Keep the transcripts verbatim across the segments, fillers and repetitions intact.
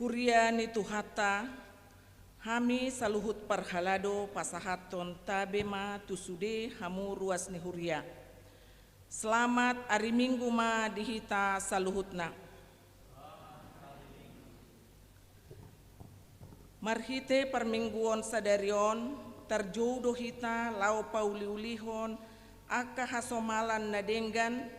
Huria ni Tuhanta, hami saluhut parhalado pasahathon tabe ma tu sude hamu ruas ni huria. Selamat ari Minggu ma di hita saluhutna. Marhite parmingguon sadari on, tarjou do hita laho pauliulihon angka hasomalan na denggan,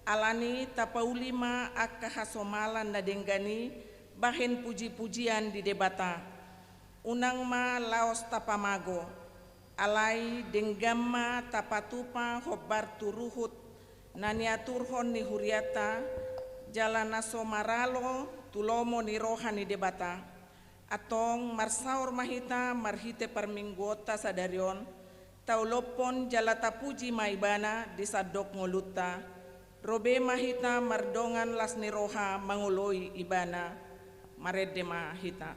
alani tapauli ma angka hasomalan na denggan i bahen pujipujian di Debata. Unang ma laos tapamago, alai denggan ma tapatupa hombar tu ruhut na niaturhon ni hurianta, jala na so maralo tu lomo ni roha ni Debata. Antong marsaor ma hita marhite parmingguonta sadari on, taolophon jala tapuji ma Ibana di sandok ngolunta. Ro be ma hita mardongan las ni roha mangoloi Ibana. Marende ma hita.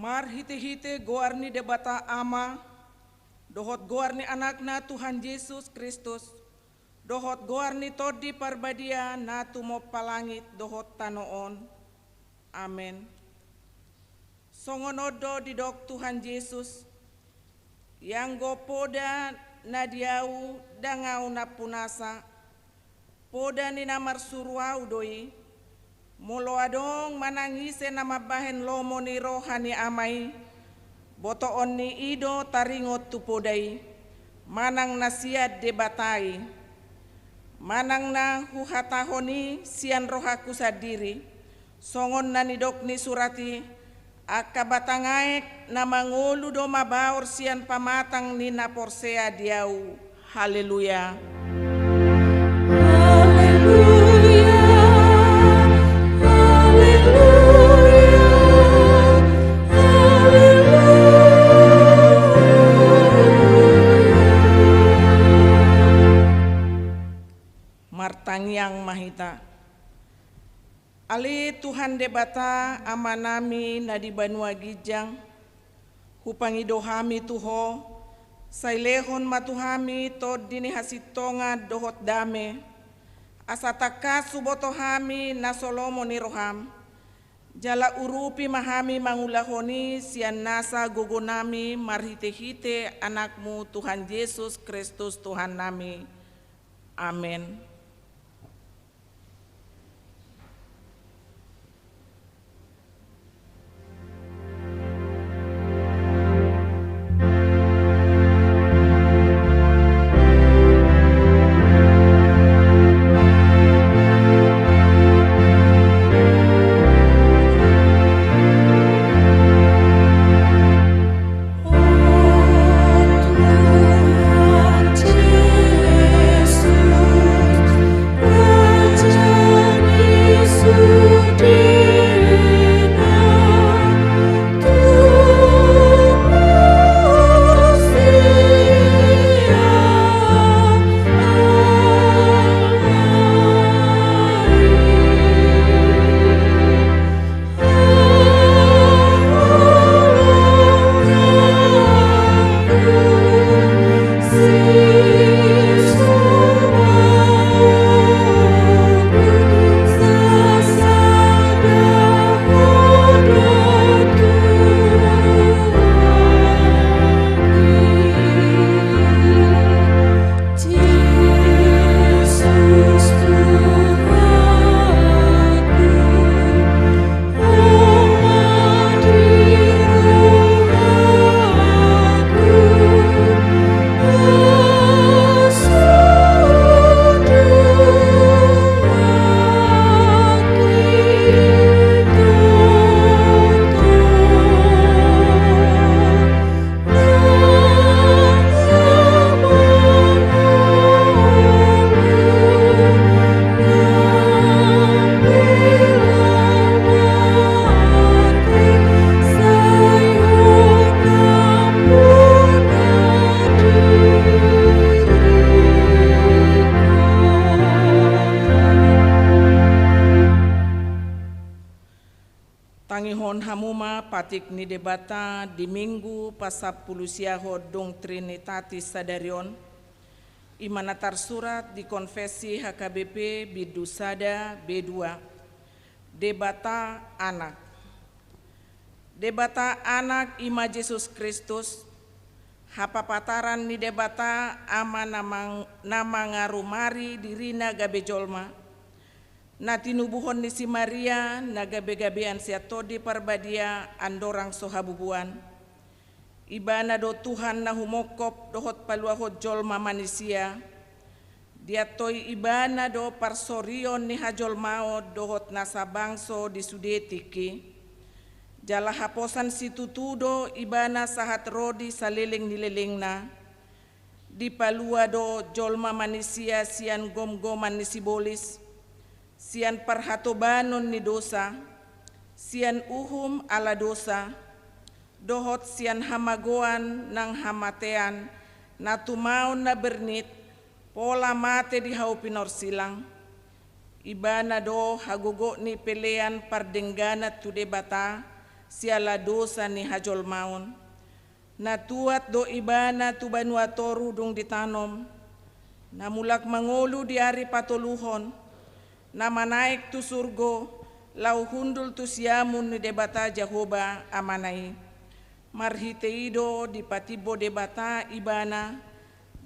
Marhitehite goar ni Debata Ama, dohot goar ni Anakna Tuhan Jesus Kristus, dohot goar ni Tondi Parbadia na tumompa langit dohot tano on. Amen. Songon on do didok Tuhan Jesus, ianggo poda na di Ahu ndang Ahu nampunasa, poda ni na marsuru Ahu do i. Molo adong manang ise na mambahen lomo ni roha ni Ama i, botoon ni i do taringot tu poda i, manang na sian Debata i. Manang na huhatahon i sian rohangku sandiri, songon na nidok ni surat i, angka batang aek na mangolu do mabaor sian pamatang ni na porsea di Ahu. Haleluya. Haleluya. Haleluya. Haleluya. Martangiang ma hita. Ale Tuhan Debata, Amanami na di banua ginjang, hupangido hami tu Ho, sai lehon ma tu hami tondi ni hasintongan dohot dame, asa tangkas huboto hami na so lomo ni roham, jala urupi ma hami mangulahon i sian nasa gogonami marhitehite Anakmu Tuhan Jesus Kristus Tuhannami. Amen. Tangihon hamu ma patik ni Debata di Minggu pasampulusiahon dung Trinitatis sadari on, i ma na tarsurat di Konfessi H K B P bindu sada B dua. Debata Anak. Debata Anak i ma Jesus Kristus, hapapataran ni Debata Ama na mang-, na mangarumari dirina gabe jolma, na tinubuhon ni si Maria, na gabegabean sian Tondi Parbadia andorang so habubuan. Ibana do Tuhan na humongkop dohot paluahon jolma manisia. Diantoi Ibana do parsorion ni hajolmaon dohot nasa bangso di sude tingki. Jala haposan situtu do Ibana sahat ro di saleleng ni lelengna. Dipalua do jolma manisia sian gomgoman ni sibolis, sian parhatobanon ni dosa, sian uhum ala dosa, dohot sian hamagoan nang hamatean na tumaon na bernit, pola mate di hau pinorsilang. Ibana do hagogot ni pelean pardengganan tu Debata siala dosa ni hajolmaon. Na tuat do Ibana tu banua toru dung ditanom, na mulak mangolu di ari patoluhon, na manaek tu surgo, laho hundul tu siamun ni Debata Jahowa Amana i. Marhite i do dipatimbo Debata Ibana,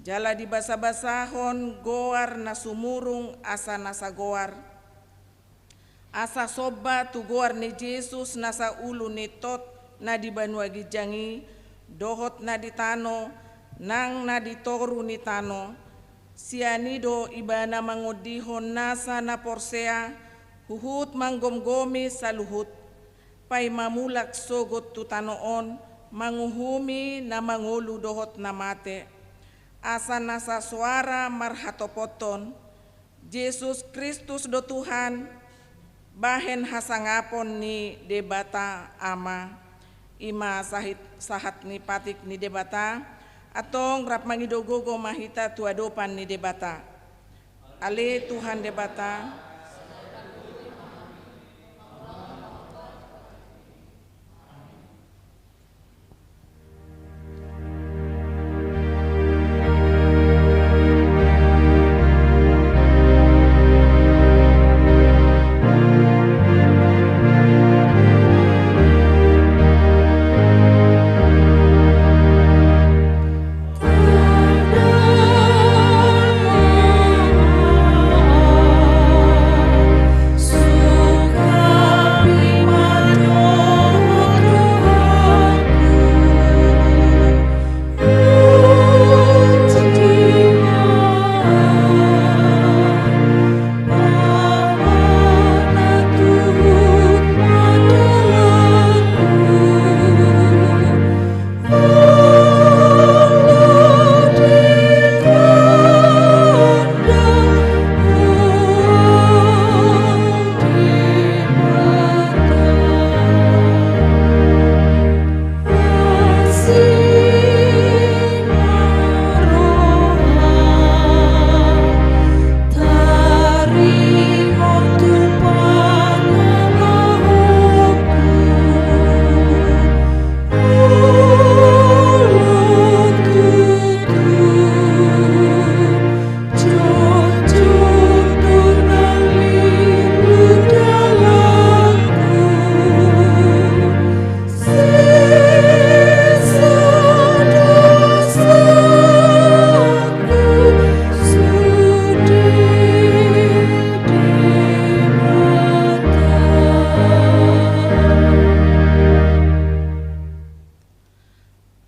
jala dibasabasahon goar na sumurung asa nasa goar. Asa somba tu goar ni Jesus nasa ulu ni tot na di banua ginjang i, dohot na di tano, nang na di toru ni tano. Sian i do Ibana mangondihon nasa na porsea, huhut manggomgomi saluhut. Paima mulak sogot tu tano on, manguhumi na mangolu dohot na mate. Asa nasa soara marhatopothon, Jesus Kristus do Tuhan, bahen hasangapon ni Debata Ama. I ma sahit-, sahat ni patik ni Debata. Antong rap mangido gogo ma hita tu adopan ni Debata. Ale Tuhan Debata.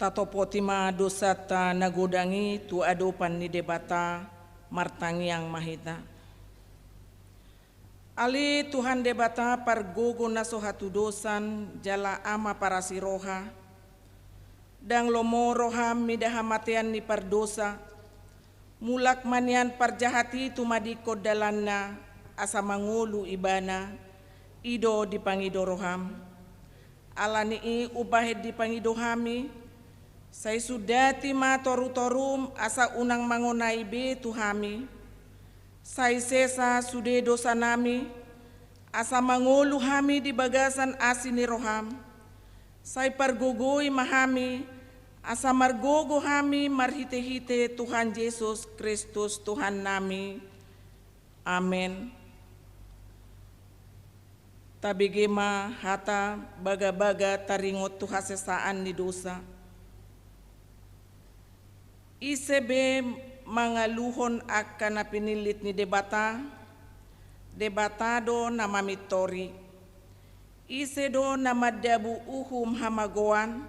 Tatopoti ma dosanta na godang i tu adopan ni Debata, martangiang ma hita. Ale Tuhan Debata pargogo na so hatudosan jala Ama parasi roha, ndang lomo roham mida hamatean ni pardosa, mulak ma nian parjahat i tumadingkon dalanna asa mangolu ibana, i do dipangido roham. Ala ni i umbahen dipangido hami, sai sundati ma torutorum asa unang mangonai be tu hami. Sai sesa sude dosanami, Asa mangolu hami di bagasan asi ni roham, sai pargogoi ma hami, asa margogo hami marhite-hite Tuhan Jesus Kristus Tuhannami. Amen. Tabege ma hata bagabaga taringot tu hasesaan ni dosa. Ise be mangaluhon angka na pinillit ni Debata, Debata do na mamintori. Ise do na mandabu uhum hamagoan,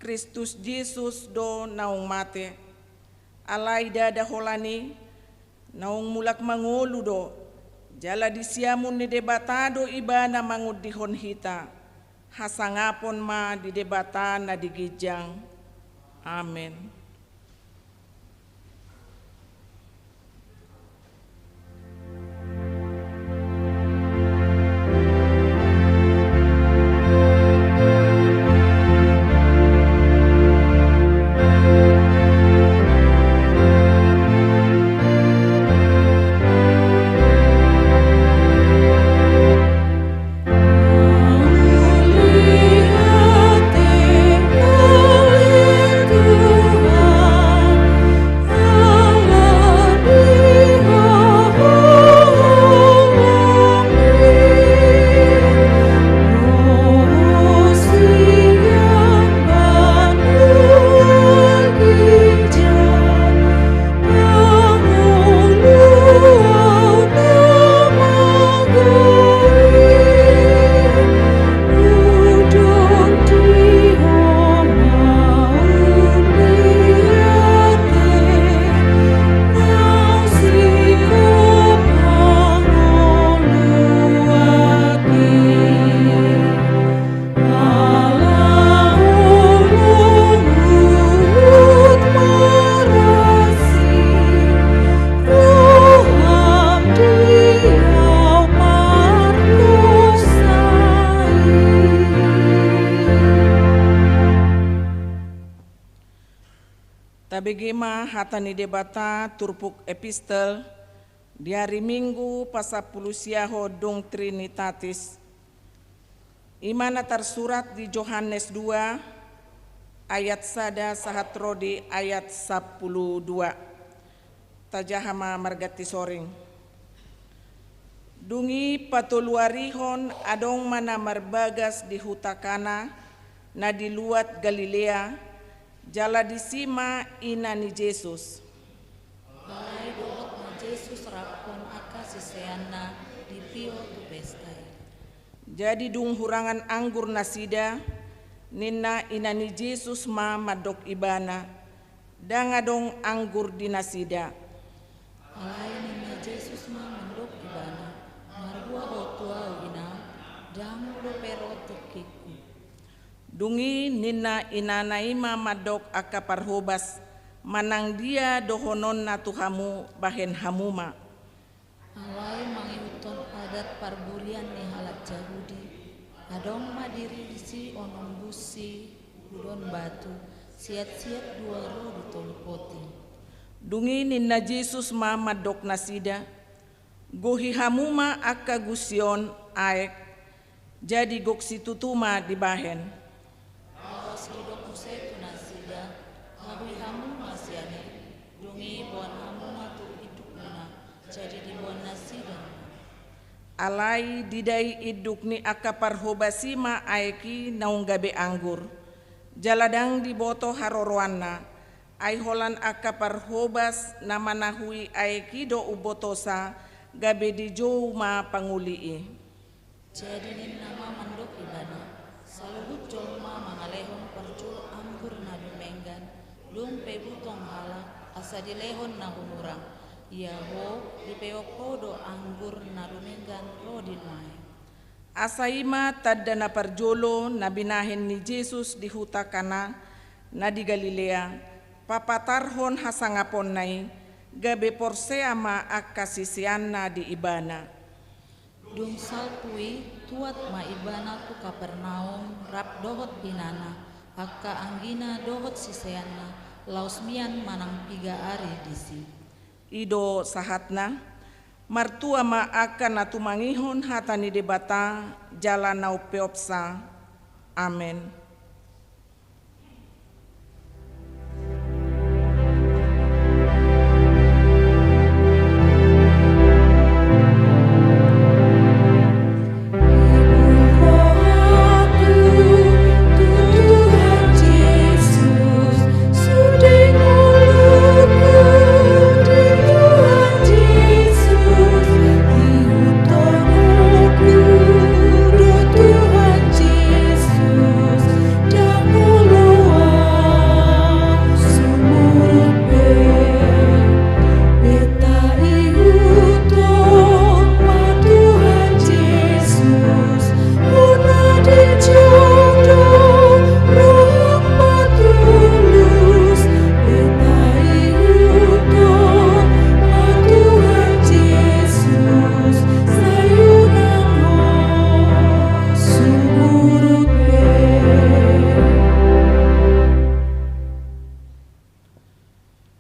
Kristus Jesus do naung mate. Alai ndada holan i, naung mulak mangolu do, jala di siamun ni Debata do ibana mangondihon hita. Hasangapon ma di Debata na di ginjang. Amen. Tabege ma hata ni Debata turpuk epistel di ari Minggu pasampulu siahon dung Trinitatis. I ma na tarsurat di Johannes dua ayat sada sahat ro di ayat sampulu dua. Tajaha ma marganti soring. Dung i patoluarihon adong ma na marbagas di huta Kana na di luat Galilea, jala disi ma ina ni Jesus. Alai dohot ma Jesus rap dohot angka siseanna di tio tu pesta i. Jadi dung hurangan anggur nasida, ninna ina ni Jesus ma mandok ibana, ndang adong anggur di nasida. Alai ninna Jesus ma mandok ibana, marhua ho tu ahu ina, ndang dope ro tongkingku. Dung i ninna inana i ma mandok angka parhobas, manang dia dohononna tu hamu, bahen hamu ma. Alai mangihuthon adat parburian ni halak Jahudi, adong ma diri disi onom busi, hudon batu, siat-siat dua ro di tolu poti. Dung i ninna Jesus ma mandok nasida, gohi hamu ma angka gusi on aek, jadi gok situtu ma dibahen. Laos didok muse tu nasida, habui hamu ma sian i, dung i boan hamu ma tu indukmuna, jadi diboan nasida. Alai didai induk ni angka parhobas i ma aek i naung gabe anggur. Jala ndang diboto haroroanna, ai holan angka parhobas na manahui aek i do umbotosa, gabe dijou ma pangoli i. Jadi ninna ma mandok ibana, saluhut jolma mangalehon parjolo anggur na dumenggan, dung pe butong halak, asa dilehon na humurang. Ia ho, dipeop ho do anggur na dumenggan ro di nuaeng. Asa i ma tanda na parjolo na binahen ni Jesus di huta Kana na di Galilea, papatarhon hasangaponna i, gabe porsea ma angka siseanna di ibana. Dung salpu i, tuat ma ibana tu Kapernaum rap dohot inana, angka anggina dohot siseanna, laos mian manang piga ari disi. I do sahatna. Martua ma angka na tumangihon hata ni Debata jala na umpeopsa. Amen.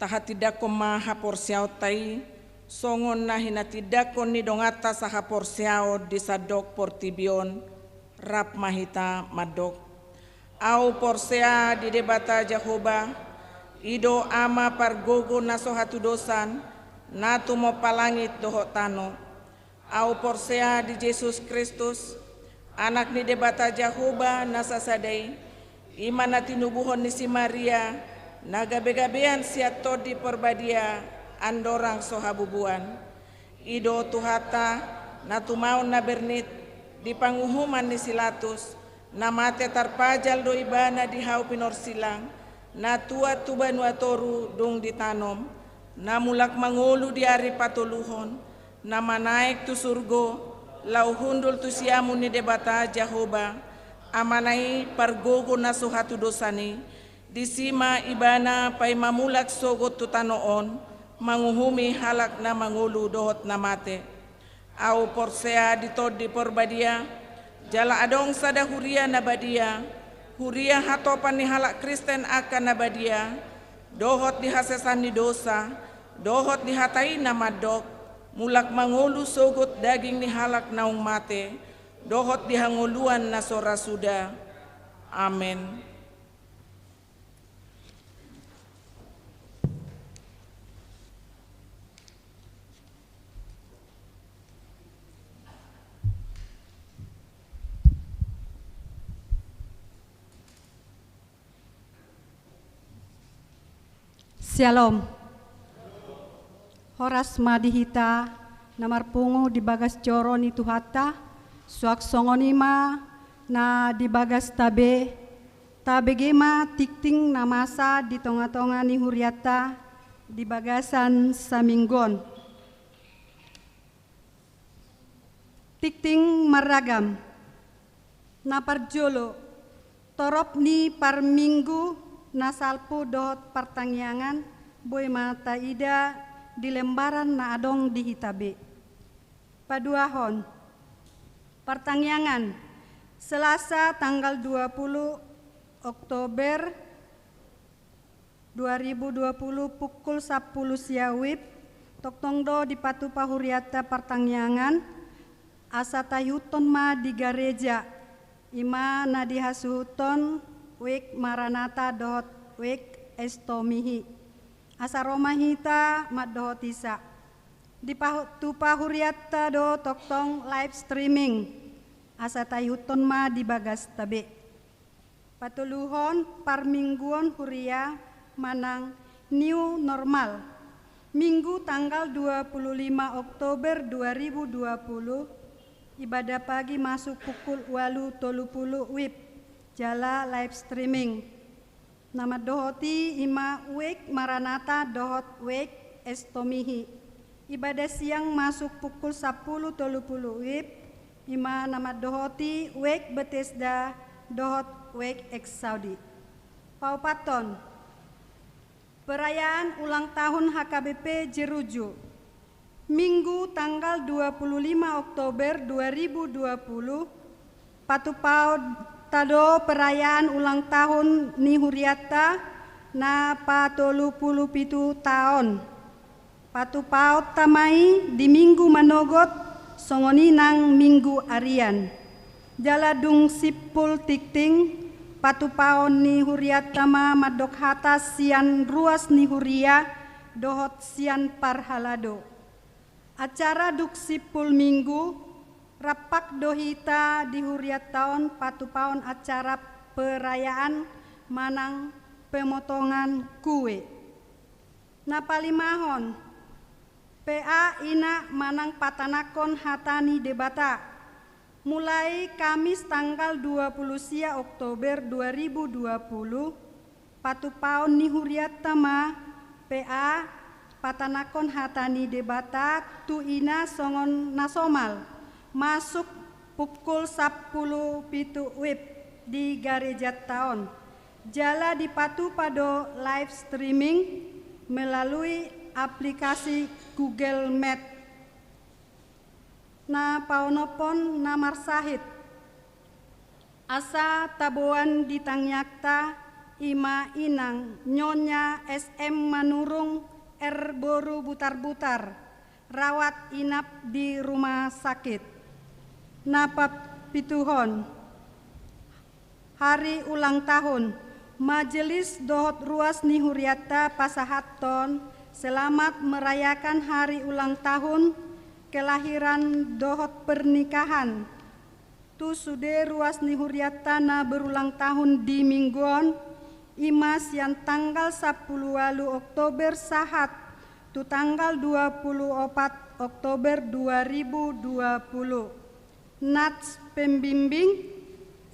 Tahatindangkon ma haporseaonta i, songon na hinatindangkon ni donganta sahaporseaon di sandok portibi on, rap ma hita mandok. Ahu porsea di Debata Jahowa, i do Ama pargogo na so hatudosan, na tumompa langit dohot tano. Ahu porsea di Jesus Kristus, Anak ni Debata Jahowa na sasada i, i ma na tinubuhon ni si Maria, na gabegabean sian Tondi Porbadia, andorang so habubuan. I do Tuhanta, na tumaon na bernit, di panguhuman ni si Latus, na mate tarpajal do Ibana di hau pinorsilang, na tuat tu banua toru dung ditanom, na mulak mangolu di ari patoluhon, na manaek tu surgo, laho hundul tu siamun ni Debata Jahowa, Amana i pargogo na so hatudosan i, disi ma Ibana paima mulak sogot tu tano on, manguhumi halak na mangolu dohot na mate. Ahu porsea di Tondi Porbadia, jala adong sada huria na badia, huria hatopan ni halak Kristen angka na badia, dohot di hasesaan ni dosa, dohot di hata i na mandok, mulak mangolu sogot daging ni halak naung mate, dohot di hangoluan na so ra suda. Amen. Syalom. Horas ma di hita na marpungu di bagas joro ni Tuhanta, suang songon i ma na di bagasta be, tabege ma tingting na masa di tongatonga ni hurianta di bagasan saminggu on. Tingting marragam. Na parjolo, torop ni parminggu na salpu dohot partangiangan, boi ma taida di lembaran na adong di hita be. Paduahon, partangiangan, Selasa tanggal dua puluh Oktober dua ribu dua puluh pukul sampulu sia wib, tongtong do dipatupa hurianta partangiangan, asa taihuthon ma di gareja, i ma na dihasuhuthon Wijk Maranatha dohot Wijk Estomihi. Asa ro ma hita mandohoti sa. Dipatupa hurianta do tongtong live streaming, asa taihuthon ma di bagasta be. Patoluhon, parmingguon huria manang new normal. Minggu tanggal dua puluh lima Oktober dua ribu dua puluh, ibadah pagi masuk pukul ualu tolu pulu wib, jala live streaming. Na mandohoti i ma Wijk Maranatha dohot Wijk Estomihi. Ibadah siang masuk pukul sampulu tolu pulu wib, i ma na mandohoti Wijk Bethesda dohot Wijk Exaudi. Paopathon, perayaan ulang tahun H K B P Jeruju. Minggu tanggal dua puluh lima Oktober dua ribu dua puluh, patupaonta do perayaan ulang tahun ni hurianta na patolu pulu pitu taon. Patupaonta ma i di Minggu manogot, songon i nang Minggu arian. Jala dung simpul tingting, patupaon ni hurianta ma mandok hata sian ruas ni huria dohot sian parhalado. Acara dung simpul Minggu, rampak do hita di hurianta on patupaon acara perayaan manang pemotongan kue. Na palimahon, P A ina manang patanakhon hata ni Debata. Mulai Kamis tanggal dua puluh sia Oktober dua ribu dua puluh, patupaon ni hurianta ma P A patanakhon hata ni Debata tu ina songon na somal, masuk pukul sampulu pitu wib di garejanta on. Jala dipatupa do live streaming melalui aplikasi Google Meet. Na paonomhon na marsahit. Asa taboan di tangiangta i ma inang Nyonya S M Manurung R boru Butarbutar, rawat inap di rumah sakit. Na papituhon. Hari ulang tahun. Majelis dohot ruas ni hurianta pasahathon selamat merayakan hari ulang tahun kelahiran dohot pernikahan tu sude ruas ni hurianta na berulang tahun di Minggu on, i ma sian tanggal sampulu ualu Oktober sahat tu tanggal dua puluh opat Oktober dua ribu dua puluh. Nats pembimbing,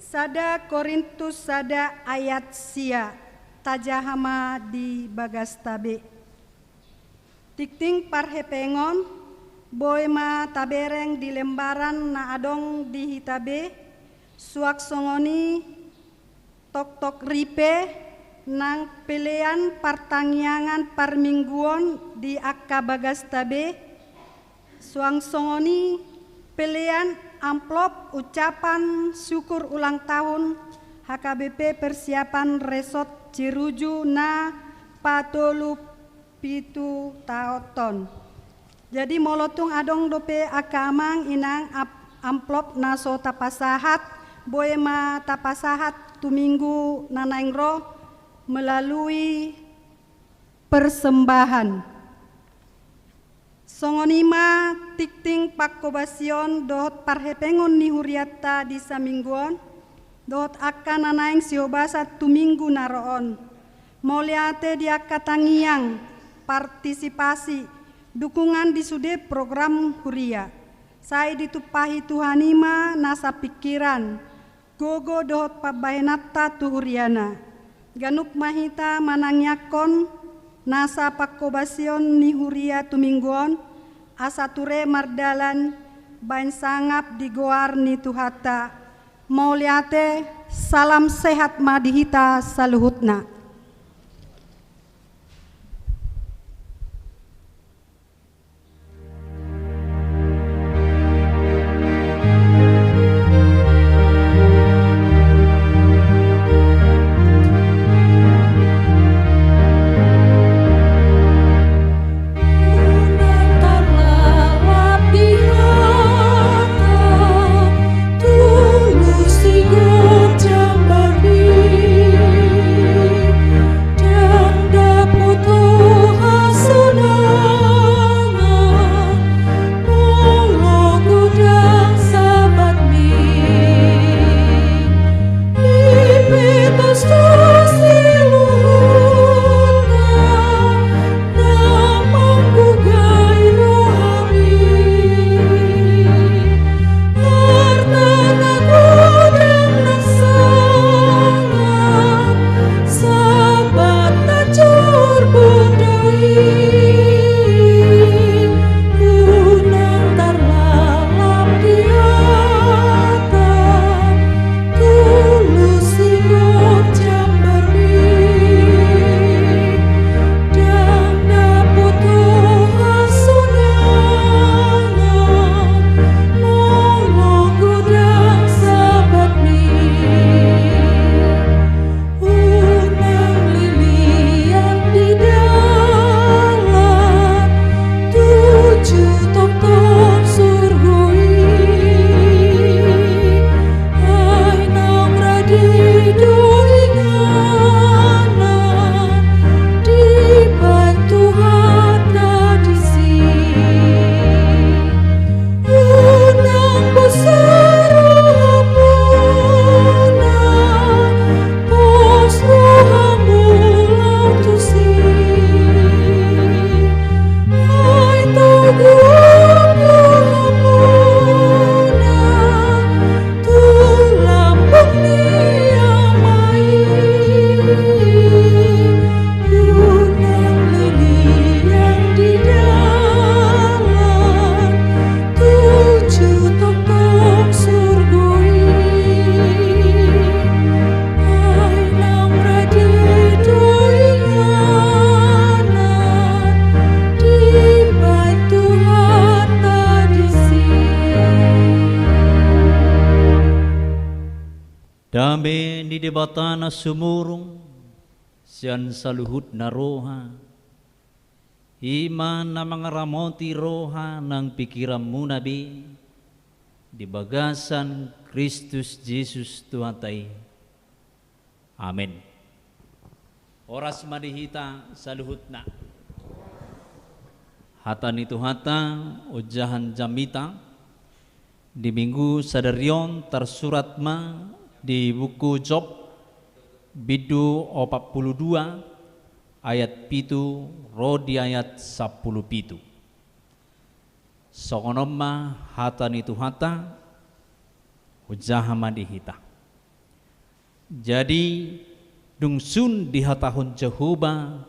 sada Korintus sada ayat sia, tajaha ma di bagasta be. Tingting parhepengon, boi ma tabereng di lembaran na adong di hita be, suang songon i toktok ripe nang pelean partangiangan parmingguon di angka bagasta be, suang songon i pelean amplop ucapan syukur ulang tahun H K B P Persiapan Resort Ciruju na patolu pitu taonhon. Jadi molo tung adong dope angka amang inang ap-, amplop na so tapasahat, boi ma tapasahat tu minggu na naeng ro melalui persembahan. Songon i ma tingting pangkobasion dohot parhepengon ni hurianta di saminggu on, dohot angka na naeng sihobasan tu minggu na ro on. Mauliate di angka tangiang, partisipasi, dukungan di sude program huria. Sai ditumpahi Tuhan i ma nasa pingkiran, gogo dohot pambahenanta tu huriana. Ganup ma hita manangiangkon nasa pangkobasion ni huria tu minggu on, asa ture mardalan baen sangap di goar ni Tuhanta. Mauliate, salam sehat ma di hita saluhutna. Dame ni Debata na sumurung sian saluhutna roha, i ma na mangaramoti roha nang pikiranmuna be di bagasan Kristus Jesus Tuhanta i. Amen. Horas ma di hita saluhutna. Hata ni Tuhanta, ojahan jamita di Minggu sadari on tarsurat ma di buku Job, bindu opat pulu dua, ayat pitu ro di ayat sampulu pitu. Songon on ma hata ni Tuhanta, hujaha ma di hita. Jadi, dung sun dihatahon Jahowa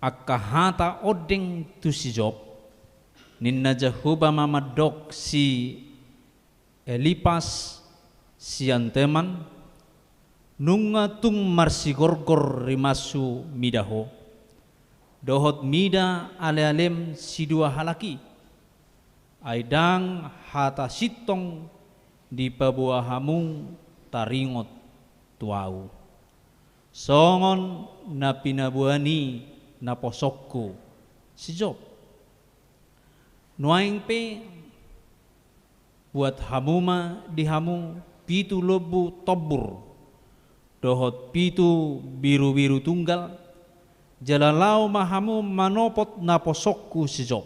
angka hata ondeng tu si Job, ninna Jahowa ma mandok si Elipas sian Teman, nunga tung marsigorgor rimashu mida ho, dohot mida alealem sidua halak i, ai ndang hata sintong dipaboa hamu taringot tu ahu, songon na pinaboa ni naposongku si Job. Nuaeng pe, buat hamu ma di hamu pitu lombu tombur dohot pitu birubiru tunggal, jala laho ma hamu manopot naposongku si Job,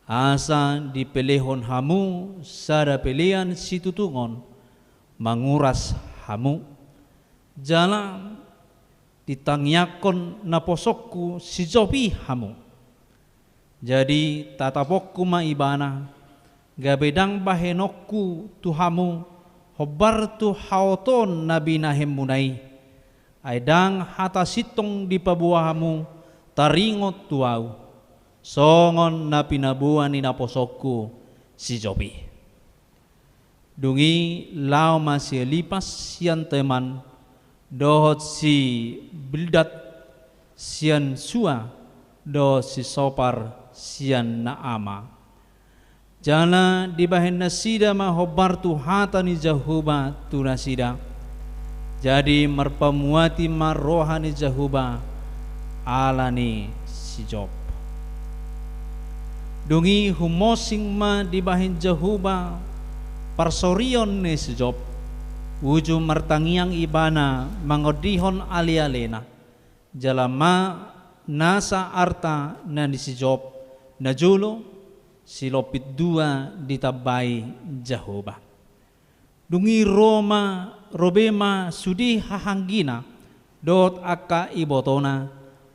asa dipelehon hamu sada pelean situtungon manguras hamu, jala ditangiangkon naposongku si Job i hamu. Jadi tatapongku ma ibana, gabe ndang bahenonku tu hamu hombar tu haotoon na binahenmuna i, ai ndang hata sintong dipaboa hamu taringot tu ahu, songon na pinaboa ni naposongku si Job i. Dung i laho ma si Elipas sian Teman, dohot si Bildad sian Sua, dohot si Sopar sian Naama. Jala dibahen nasida ma hombar tu hata ni Jahowa tu nasida. Jadi marpamuati ma roha ni Jahowa ala ni si Job. Dung i humonsing ma dibahen Jahowa parsorion ni si Job, uju martangiang ibana mangondihon alealena, jala ma nasa arta na ni si Job najolo silompit dua ditambai Jahowa. Dung i ro ma, ro be ma sude hahanggina dohot angka ibotona,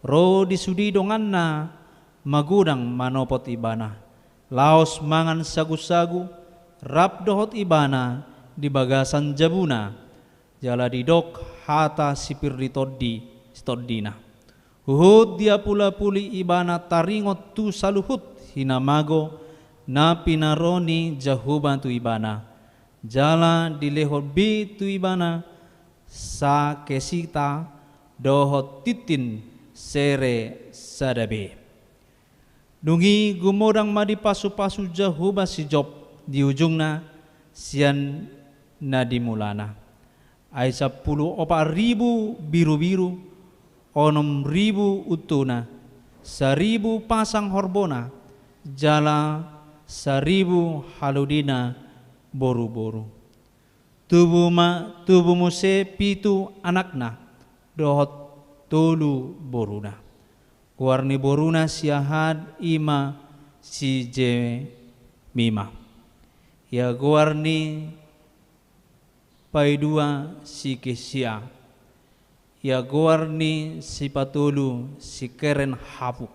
ro di sude donganna magodang manopot ibana. Laos mangan sagusagu rap dohot ibana di bagasan jabuna, jala didok hata sipir ni tondi, sitondina. Huhut diapulapuli ibana taringot tu saluhut hinamago na pinaroni Jahowa tu ibana, jala dilehon be tu ibana sakesita dohot tintin sere sada be. Dung i gumodang ma dipasupasu Jahowa si Job di ujungna sian na di mulana. Ai sampulu opat ribu birubiru, onom ribu untuna, saribu pasang horbona, jala saribu halodina boruboru. Tubu ma, tubu muse pitu anakna dohot tolu boruna. Goar ni boruna si Ahad i ma si Jemima. Ia goar ni paidua si Kesia. Ia goar ni sipatolu si Keren-Hapuk.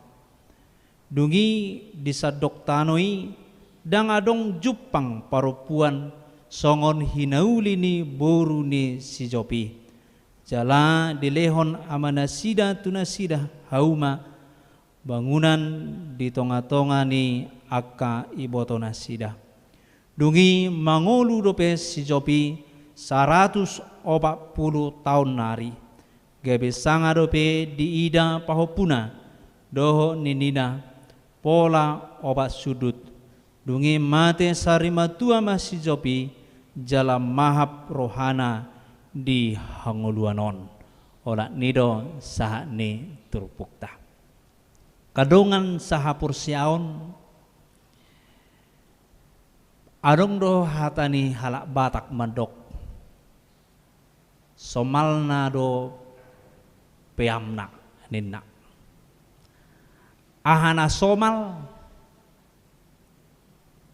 Dung i di sandok tano i ndang adong jumpang parompuan songon hinauli ni boru ni si Job i. Jala dilehon amanasida tu nasida hauma bangunan di tongatonga ni angka ibotonasida. Dung i mangolu dope si Job i saratus opat pulu taon nari. Gabe sanga dope diida pahompuna dohot ninina pola opat sundut. Dung i mate sarimatua ma si Job i, jala mahap rohana di hangoluan on. Olat ni do sahat ni turpukta. Angka dongan sahaporseaon, adong do hata ni halak Batak mandok, somalna do peamna, ninna. Aha na somal,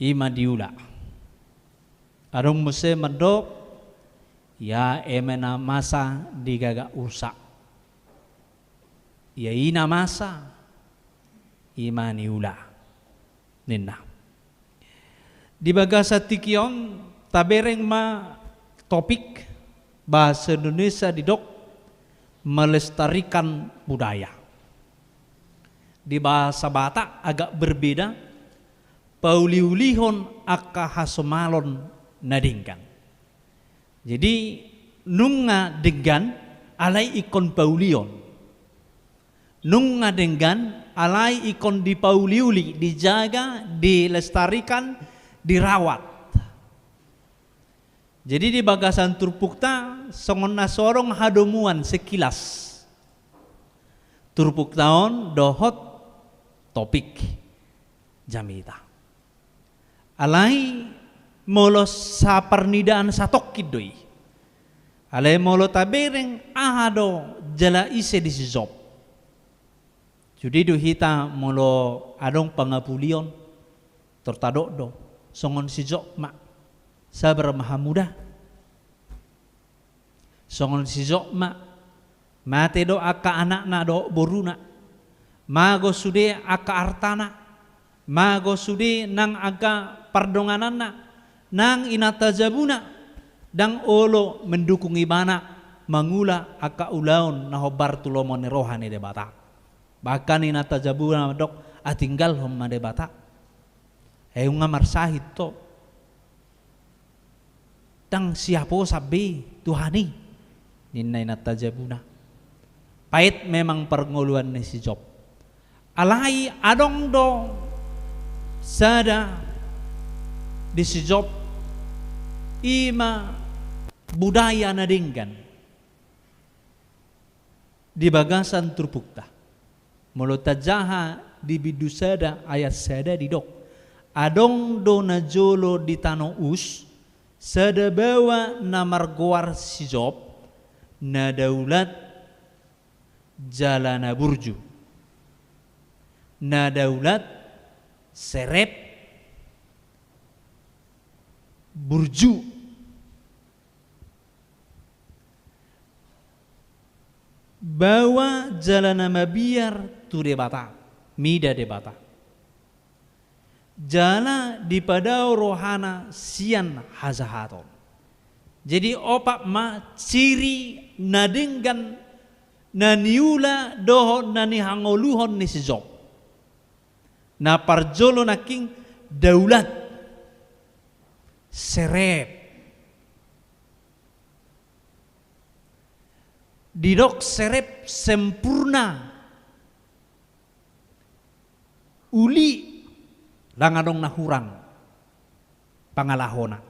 i ma diula. Adong muse mandok, ia eme na masa di gagak ursa. Ia i na masa, i ma niula, ninna. Di bagasan tingki on, tabereng ma topik bahasa Indonesia didok melestarikan budaya. Di bahasa Batak agak berbeda, pauliulihon angka hasomalon na denggan. Jadi, nunga denggan, alai ingkon paulihon. Nunga denggan, alai ingkon dipauliuli, dijaga, dilestarikan, dirawat. Jadi di bagasan turpukta, songon na so adong hadomuan sekilas. Turpukta on dohot topik jamita. Alai molo saparnidaan satongkin do i. Alai molo tabereng aha do jala ise di si Job. Sude do hita molo adong pangapulion, tor tadok do, songon si Job ma, sabar ma hamu da. Songon si Job ma, mate do angka anakna dohot boruna. Mago sude angka artana. Mago sude nang angka pardongananna. Nang inanta jabuna. Ndang olo mendukung ibana mangula angka ulaon na hombar tu lomo ni roha ni Debata. Bahkan inanta jabuna mandok, ah, tinggalhon ma Debata. Ai nunga marsahit ho. Ndang siaposan be Tuhan i, ninna inanta jabuna. Pait memang parngoluan ni si Job. Alai adong do sada di si Job, i ma budaya na denggan. Di bagasan turpukta. Molo tajaha di bindu sada ayat sada didok, adong do najolo di tano Us, sada baoa na margoar si Job, na daulat jala na burju. Na daulat, serep, burju. Baoa jala na mabiar tu Debata, mida Debata. Jala dipadao rohana sian hajahaton. Jadi opat ma ciri na denggan na niula dohot na nihangoluhon ni si Job. Na parjolo nangkin daulat, serep. Didok serep sempurna. Uli, ndang adong na hurang pangalahona.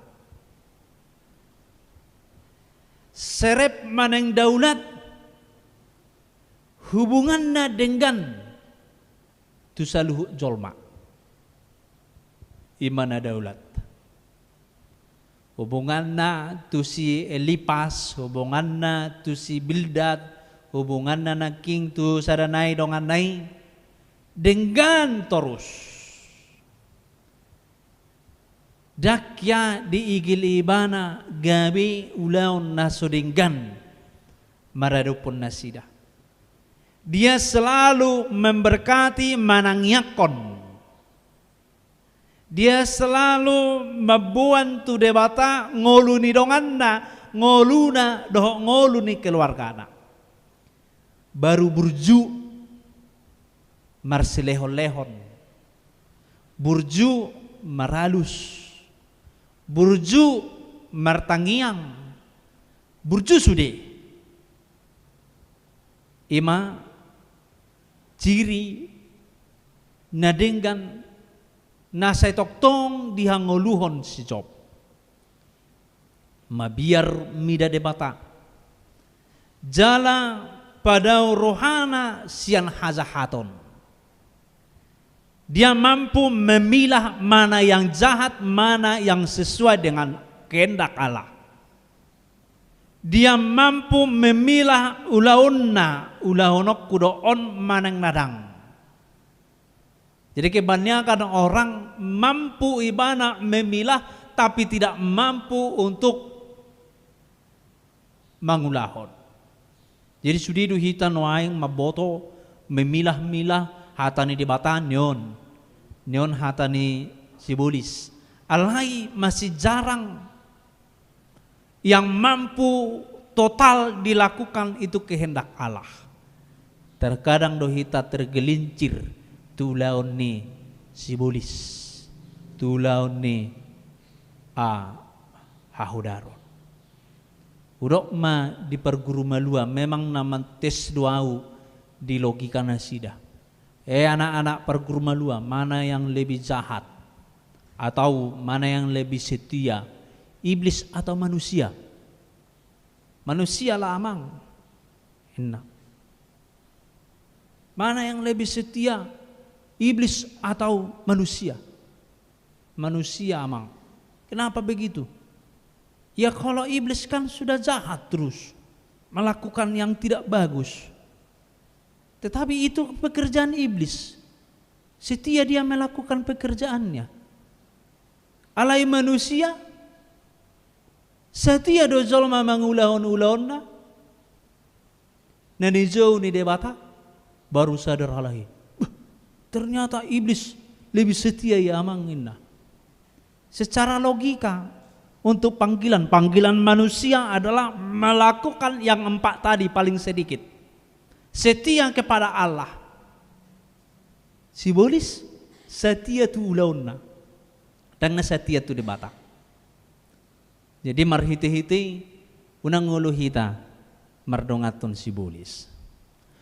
Serep manang daulat, hubunganna denggan tu saluhut jolma. I ma na daulat. Hubunganna tu si Elipas, hubunganna tu si Bildad, hubunganna nangkin tu sada nai donganna i, denggan torus. Ndang hea diigil ibana gabe ulaon na so denggan maradophon nasida. Dia selalu memberkati, manangiangkon. Dia selalu mamboan tu Debata ngolu ni donganna, ngoluna dohot ngolu ni keluargana. Baru burju marsilehonlehon, burju maralus, burju martangiang, burju sude. I ma ciri na denggan na sai tongtong dihangoluhon si Job. Mabiar mida Debata, Jala padao rohana sian hajahaton. Dia mampu memilah mana yang jahat, mana yang sesuai dengan kehendak Allah. Dia mampu memilah ulaonna, ulahononku do on manang na dang. Jadi kebanyakan orang mampu ibana memilah, tapi tidak mampu untuk mangulahon. Jadi sude do hita nuaeng mamboto, memilah-milah hata ni Debata, nion. Nion hata ni sibolis. Alai masih jarang yang mampu total dilakukan itu kehendak Allah. Terkadang do hita tergelincir tu ulaon ni sibolis, tu ulaon ni, ah, hahodaron. Hudok ma di parguru malua, memang na mantes do ahu di logika nasida. Eh, anak-anak parguru malua, mana yang lebih jahat? Atau mana yang lebih setia? Iblis atau manusia? Manusia lah, Amang, inna. Mana yang lebih setia? Iblis atau manusia? Manusia, Amang. Kenapa begitu? Ya, kalau iblis kan sudah jahat terus, melakukan yang tidak bagus. Tetapi itu pekerjaan iblis. Setia dia melakukan pekerjaannya. Alai manusia, setia do jolma mangulahon ulaonna na nijou ni Debata, baru sadar halak i, "Beh, ternyata iblis lebih setia ya, Amang," inna. Secara logika, untuk panggilan, panggilan manusia adalah melakukan yang empat tadi paling sedikit. Setia kepada Allah. Sibolis setia tu ulaonna, dang na setia tu Debata. Jadi marhite-hite i unang olo hita mardonganhon sibolis.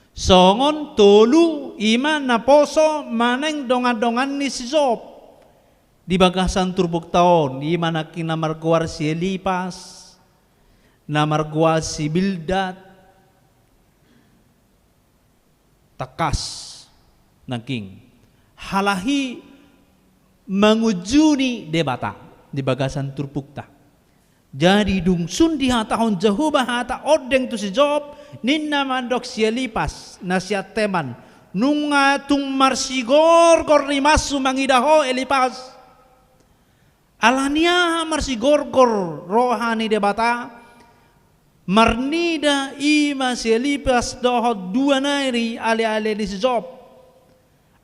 Songon tolu, i ma naposo manang dongan-dongan ni si Job di bagasan turpukta on, i ma nangkin na margoar si Elipas, na margoar si Bildad. Tangkas nangkin, halak i mangunjuni Debata di bagasan turpukta. Jadi dung sun dihatahon Jahowa hata ondeng tu si Job, ninna mandok si Elipas na sian Teman, "Nunga tung marsigorgor rimashu mangida ho, Elipas." Alani aha marsigorgor roha ni Debata? Marnida i ma si Elipas dohot dua nari ale-ale ni si Job.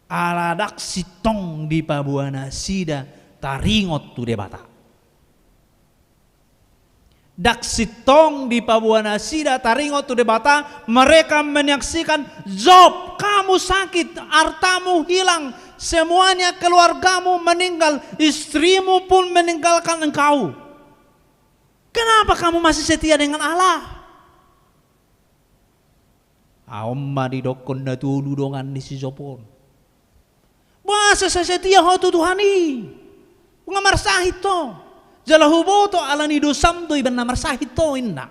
Ala dang sintong dipaboa nasida taringot tu Debata. Dang sintong dipaboa nasida taringot tu Debata, mereka menyaksikan, "Job, kamu sakit, hartamu hilang, semuanya keluargamu meninggal, istrimu pun meninggalkan engkau. Kenapa kamu masih setia dengan Allah?" Aha ma didokkon na tolu dongan ni si Job on? "Boasa so setia ho tu Tuhan i? Nunga marsahit ho. Jala huboto alani dosam do iba na marsahit ho," inna.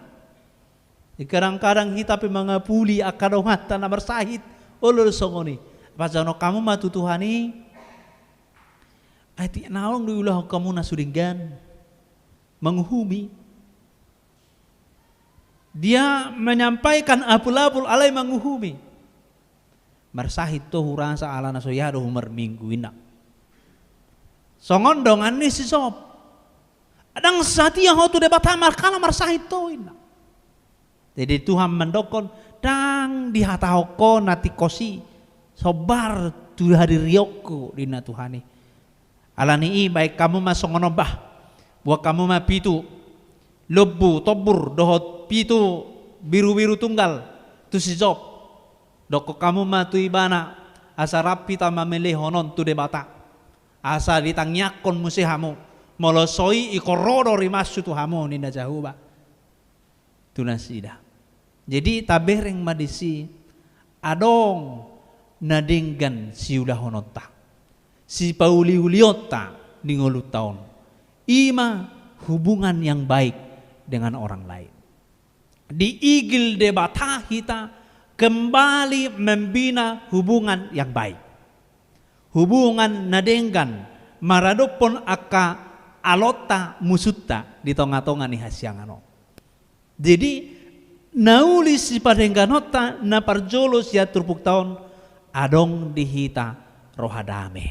Kadang-kadang hita pe mangapuli angka donganta na marsahit, olo do songon i. "Pasahathon hamu ma tu Tuhan i. Ai tung na adong do iulahon hamu na so denggan." Manguhumi. Dia menyampaikan apul-apul alai manguhumi. "Marsahit ho hurasa ala na so hea do humarminggu," inna. Songon dongan ni si Job. "Dang setia ho tu Debata, makana marsahit ho," inna. Jadi Tuhan mandokkon, "Dang dihatahon ho na tingkos i, sombar tu hadirionku," ninna Tuhan i. Alani i baen hamu ma songon on bah. Boan hamu ma pitu lombu tombur dohot pitu birubiru tunggal tu si Job. Dokkon hamu ma tu ibana, asa rap hita mamelehon on tu Debata. Asa ditangiangkon muse hamu. Molo so i, ingkon ro do rimashu tu hamu, ninna Jahowa tu nasida. Jadi tabereng ma disi, adong na denggan siulahononta, sipauli-ulionta di ngolunta on. I ma hubungan yang baik dengan orang lain. Diigil Debata hita kembali membina hubungan yang baik. Hubungan na denggan maradophon angka alonta musunta di tonga-tonga ni hasiangan on. Jadi, na uli sipadengganonta na parjolo sian turpukta on, adong di hita roha dame.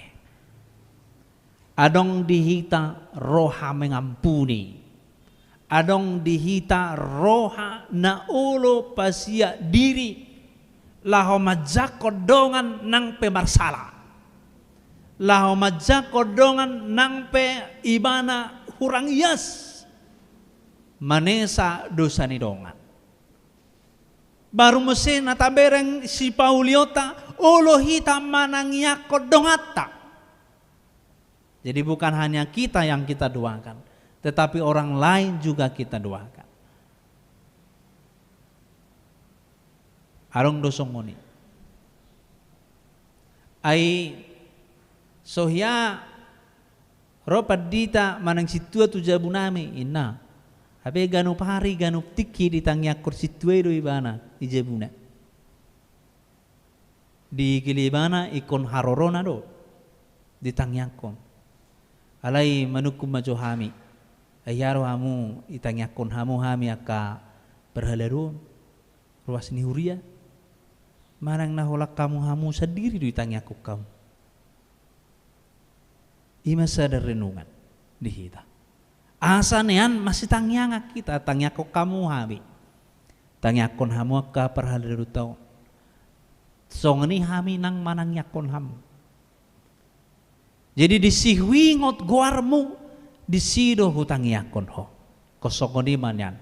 Adong di hita roha mengampuni. Adong di hita roha na olo pasiak diri, laho manjangkon dongan nang pe marsala. Laho manjangkon dongan nang pe ibana hurang ias manesa dosa ni dongan. Baru muse na tabereng sipauliota, olo hita manangiangkon donganta. Jadi bukan hanya kita yang kita doakan, tetapi orang lain juga kita doakan. Adong do songon i. Ai so hea ro pandita manang sintua tu jabunami, inna. Hape ganup ari, ganup tingki ditangiangkon sintua i do ibana, di jabuna. Diigil ibana ingkon harorona do ditangiangkon. Alai manungkun ma jo hami. Ai hea do hamu, itangiangkon hamu hami angka parhalado on, ruas ni huria? Manang na holan hamu hamu sandiri do itangiangkon hamu? I ma sada renungan di hita. Asa nian masitangiangan hita, tangiangkon hamu hami. Tangiangkon hamu angka parhaladonta on. Songon i hami nang manangiangkon hamu. Jadi disi huingot goarmu, disi do hutangiangkon ho. Ingkon songon i ma nian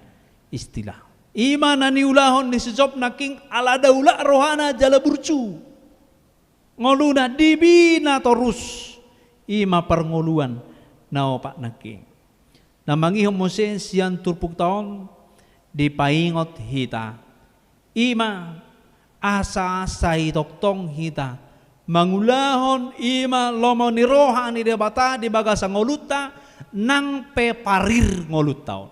istilah. I ma na niulahon ni si Job nangkin, ala daulat rohana jala burju ngoluna, dibina torus. I ma parngoluan na opat nangkin. Na mangihut muse sian turpukta on dipaingot hita. I ma asa sai tongtong hita mangulahon i ma lomo ni roha ni Debata di bagasan ngolunta, nang pe parir ngolunta on.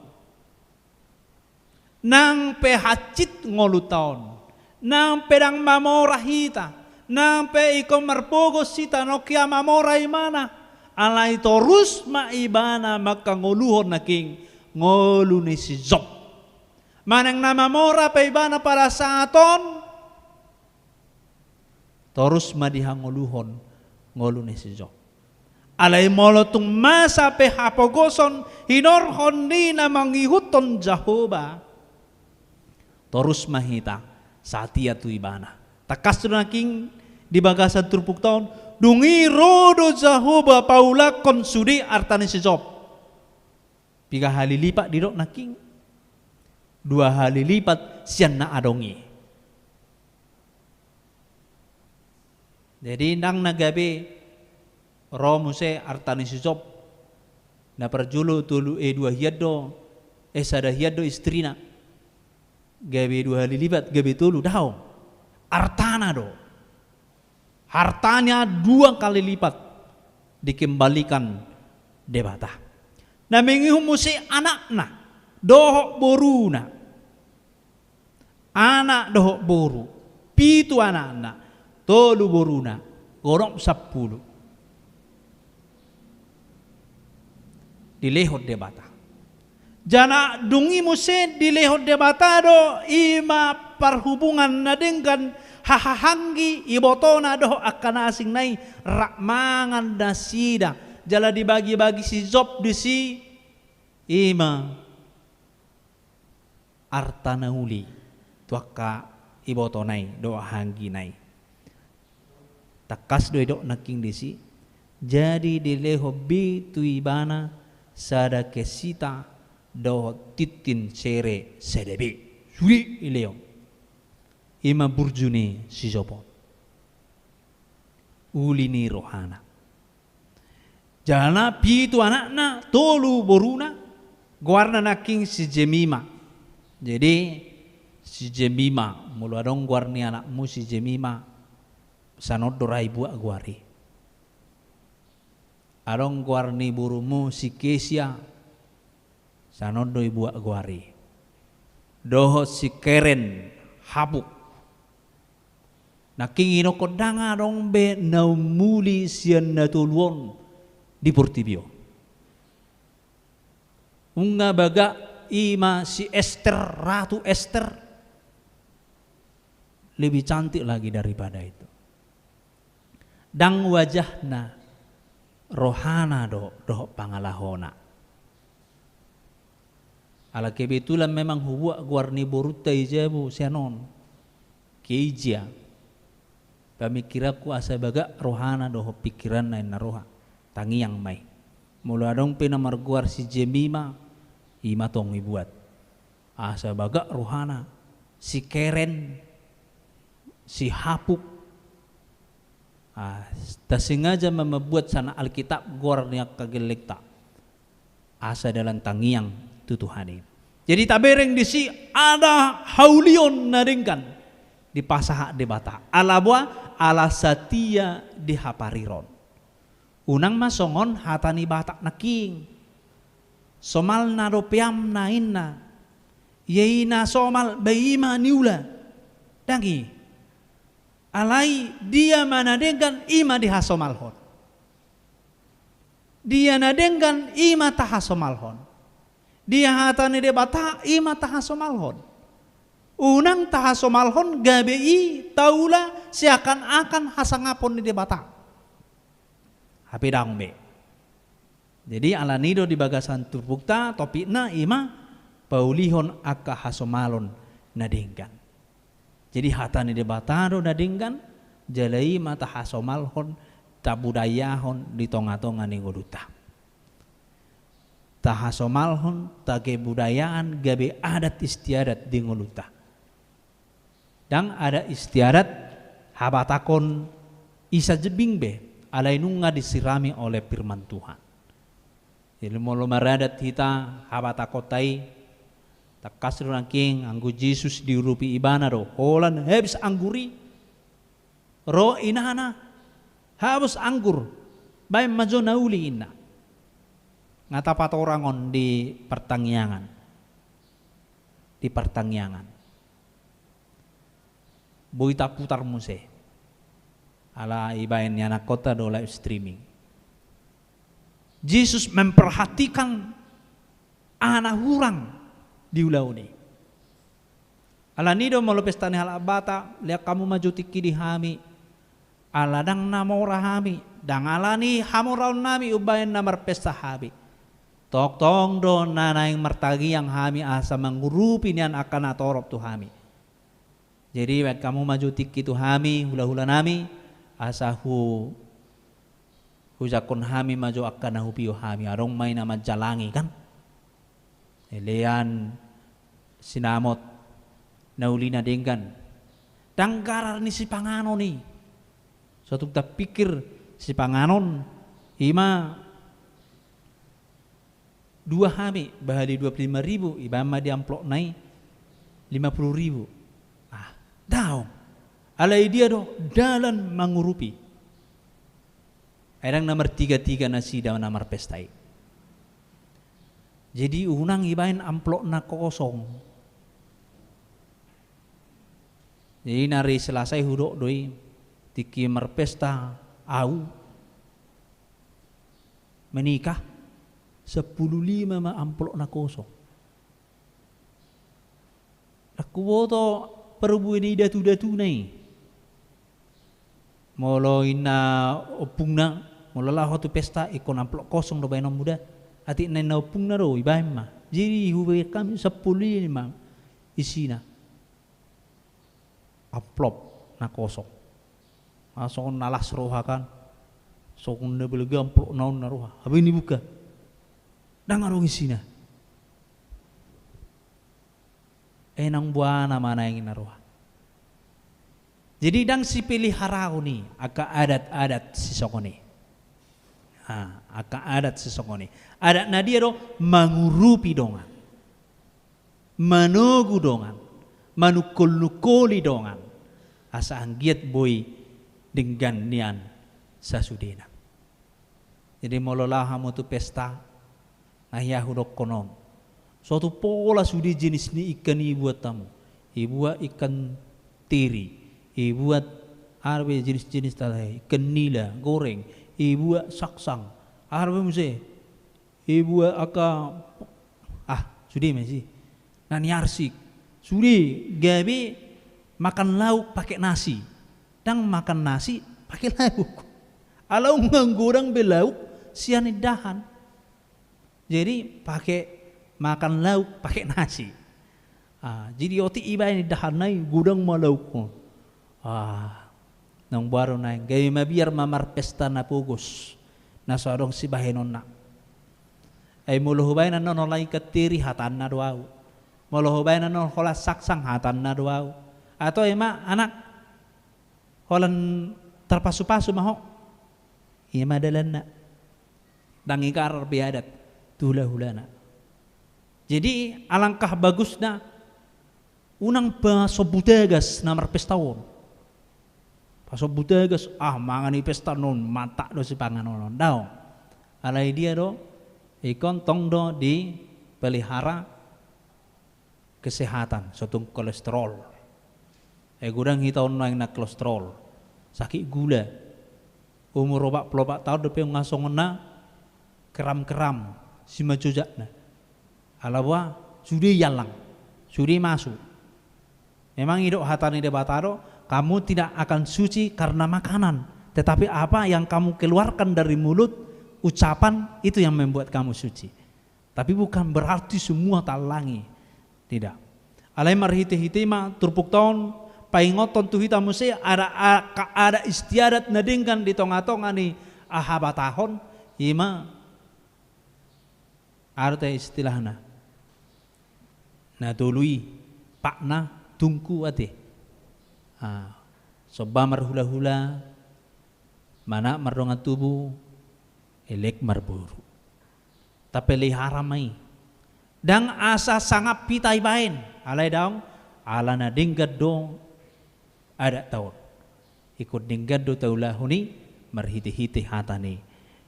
Nang pe hansit ngolunta on, nang pe ndang mamora hita, nang pe ingkon marpogos hita nang hea mamora ibana, alai torus ma ibana mangkangoluhon nangkin ngolu ni si Job. Manang na mamora pe ibana pada saat on, torus ma dihangoluhon ngolu ni si Job. Alai molo tung masa pe hapogoson hinorhon ni na mangihuthon Jahowa, torus ma hita satia tu ibana. Tangkas do nangkin di bagasan turpukta on, dung i ro do Jahowa paulakhon sude arta ni si Job. Piga hali lipat didok nangkin? Dua hali lipat sian na adong i. Jadi ndang na gabe ro muse arta ni si Job. Na parjolo tolu, eh, dua hian do, eh, sada hian do istrina. Gabe dua hali lipat, gabe tolu, daong. Artana do. Hartanya dua kali lipat dikembalikan Debata. Na mangihut muse anakna dohot boruna. Anak dohot boru, pitu anakna, tolu boruna, godang sampulu. Dilehon Debata. Jala dung i muse dilehon Debata do i ma parhubungan na denggan, hahaanggi ibotona dohot angka na asingna i, rap mangan nasida. Jala dibagibagi si Job disi i ma arta na uli tu angka ibotona i dohot hahaanggina i. Tangkas do didok nangkin disi, jadi dilehon be tu ibana sada kesita dohot tintin sere sada be. Sude dilehon. I ma burju ni si Job on. Uli ni rohana. Jala pitu anakna, tolu boruna, goarna nangkin si Jemima. Jadi si Jemima, molo adong goar ni anakmu si Jemima, sanon do ra ibuat goar i. Adong goar ni borumu si Kesia, sanon do ibuat goar i. dohot si Keren Hapuk. Nangkin i dohonon ndang adong be na umuli sian na tolu on di portibi on. Nunga bagak i ma si Ester, Ratu Ester. Lebih cantik lagi daripada itu. Ndang wajahna, rohana do dohot pangalahona. Ala kebetulan memang hubuat goar ni borunta i jabu sian on. Keijia. Pamikiranku asa bagak rohana dohot pikiranna inna roha. Tangiang ma i. Molo adong pe na margoar si Jemima, i ma tong ibuat. Asa bagak rohana, si Keren, si Hapuk. Ah, tasengaja ma mambuat sian Alkitab goar ni angka gellengta. Asa dalan tangiang tu Tuhan i. Jadi tabereng disi ada haulion na denggan dipasahat Debata. Ala boha, ala satia di hapariron. Unang ma songon hata ni Batak nangkin. Somalna dope amna inna. Ia i na somal, ba i ma niula. Ndang i. Alai dia ma na denggan, i ma dihasomalhon. Dia na denggan, i ma tahasomalhon. Dia hata ni Debata, i ma tahasomalhon. Unang tahasomalhon gabe i taula seakan-akan hasangapon ni Debata. Hape ndang be. Jadi alani do di bagasan turpukta, topikna i ma paulihon angka hasomalon na denggan. Jadi hata ni Debata do na denggan, jala i ma tahasomalhon, tabudayahon di tonga-tonga ni ngolunta. Tahasomalhon, tagebudayaan, gabe adat istiadat di ngolunta. Ndang adat istiadat habatahon i sajebing be, alai nunga disirami oleh firman Tuhan. Jadi molo maradat hita habatahonta i, tangkas do nangkin anggo Jesus diurupi ibana do, holan habis anggur i, ro inana, habis anggur, baen ma jo na uli inna. Nga tapatorang on di partangiangan. Di partangiangan. Boi taputar muse. Ala ibaen ni anakkonta do live streaming. Jesus memperhatikan aha na hurang di ulaon i. Alani do molo pesta ni halak Batak, lean hamu ma jo tingki di hami. Ala ndang na mora hami, ndang alani hamoraonnami umbaen na marpesta hami. Tongtong do na naeng martangiang hami asa mangurupi nian angka na torop tu hami. Jadi baen hamu ma jo tingki tu hami, hulahulanami, asa hu, hujangkon hami ma jo angka na hupio hami, adong ma i na manjalangi kan. Lean sinamot na uli na denggan. Ndang garar ni sipanganon i. So tung tapikir sipanganon i ma dua hami, bahali dua puluh lima ribu, ibaen ma di amplopna i lima puluh ribu. Ah, daong. Alai dia do dalan mangurupi. Ai ndang na martigatiga nasida na marpesta i. Jadi unang ibaen amplop na kosong. Jadi na ari Selasa i hudok do i, tingki marpesta au, menikah, sampulu lima ma amplop na kosong. Ndang huboto parbue ni datudatuna i. Molo inna ompungna, molo laho tu pesta, ingkon amplop kosong do baenonmu da. Atik na inna ompungna do, ibaen ma. Jadi hubaen hami sampulu lima isina. Amplop na kosong. Ah, songon na las roha kan. Songon na balga amplopna on na roha. Hape nibuka. Ndang adong isina. Eh, nang buana ma naeng na roha. Jadi ndang sipeliharaon i angka adat-adat sisongon i. Ha, angka adat sisongon i. Adat na dia do mangurupi dongan. Manogu dongan. Manungkol-nungkoli dongan. Asa anggiat boi denggan nian sasudena. Jadi molo laho hamu tu pesta, na hea hudokkon on. Suatu pola sude jenis ni ikan i buat hamu. Ibuat ikan teri, ibuat aha pe jenis-jenis tahe, ikan nila goreng, ibuat saksang, aha pe muse, ibuat angka, ah, sude ma i si, na niarsik. Sude gabe makan lauk pake nasi. Ndang makan nasi pake lauk. Ala nunga godang be lauk sian indahan. Jadi pake makan lauk pake nasi. Ah, jadi otik ibaen indahanna i godang ma lauk. Ah, naung baru naeng gabe mabiar ma marpesta na pogos, na so adong sibahenonna. Ai molo hubaen annon holan ikan teri, hatanna do au. Molo hubaen annon holan saksang, hatanna do au. Atau ima anak, holan tarpasupasu ma ho. Ima dalanna. Ndang igargar be adat tu hulahulana. Jadi alangkah bagusna unang pasombu tagas na marpesta on. Pasombu tagas, ah, mangan i pesta on, mantap do sipanganon on, daong. Alai dia do, ingkon tong do dipelihara kesehatan, so tung kolesterol. Eh, godang hita on nuaeng na kolesterol, sakit gula. Umur opat pulu opat taon dope nunga songon na keram-keram simanjojakna. Ala boha, sude i allang, sude i masuk. Memang i do hata ni Debata do, kamu tidak akan suci karena makanan, tetapi apa yang kamu keluarkan dari mulut, ucapan, itu yang membuat kamu suci. Tapi bukan berarti semua taallangi. Tidak. Alai marhite-hite i ma turpukta on paingothon tu hita muse adat, a-, adat istiadat na denggan di tonga-tonga ni habatahon, i ma aha do tahe istilahna. Na tolu i, patna, tungku, ate. Ah, somba marhulahula, manat mardongan tubu, elek marboru. Tapelihara ma i. Ndang asa sangap hita ibaen, alai daong, ala na denggan do adatta on. Ingkon denggan do taulahon i marhite-hite hata ni